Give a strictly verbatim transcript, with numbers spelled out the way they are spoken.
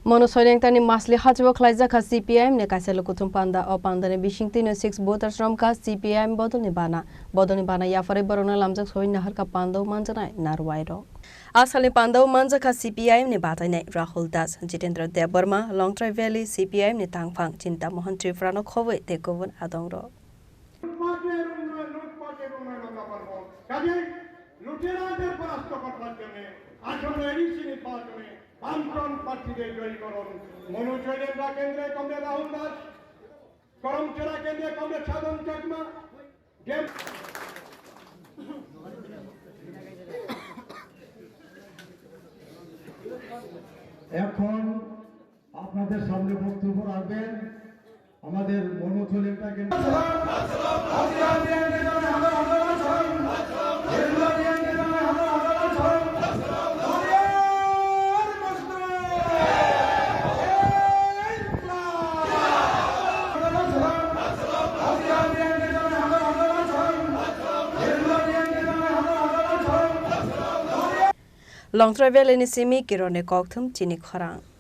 Monu Soilengtani Masli hachio khlaijak kha C P I M ni kaisa lukuthum panda. O pandani bisingtwino six voters romkha C P I M bodolni bana. Bodolni bana yapharwi borokno lamjak soi naharkha pandao manjaknai narwai rok. A salni pandao manjakha C P I M ni batainai Rahul Das, Jitendra Debbarma, Longtrai Valley C P I M ni tangphang Chinta Mohan Tripura no khobwi tei kubun adongrok. লুটপাটের উন্নয়ন, লুটপাটের উন্নয়ন আমরা পারব। কাজেই লুটেরাদের পরাস্ত করবার জন্য আসন্ন এডিসি নির্বাচনে বামফ্রন্ট প্রার্থীদের জয়ী করুন। মনোজ জৈনেন্দ্রা কেন্দ্রে কমরেড রাহুল দাস, করমচুরা কেন্দ্রে কমরেড সাধন চাকমা, ডেম- এখন আপনাদের সামনে বক্তব্য রাখবেন আমাদের মনোজ লেংটাকে। Longtrai Valley ni simi Kiron ni kokthum chini khorang.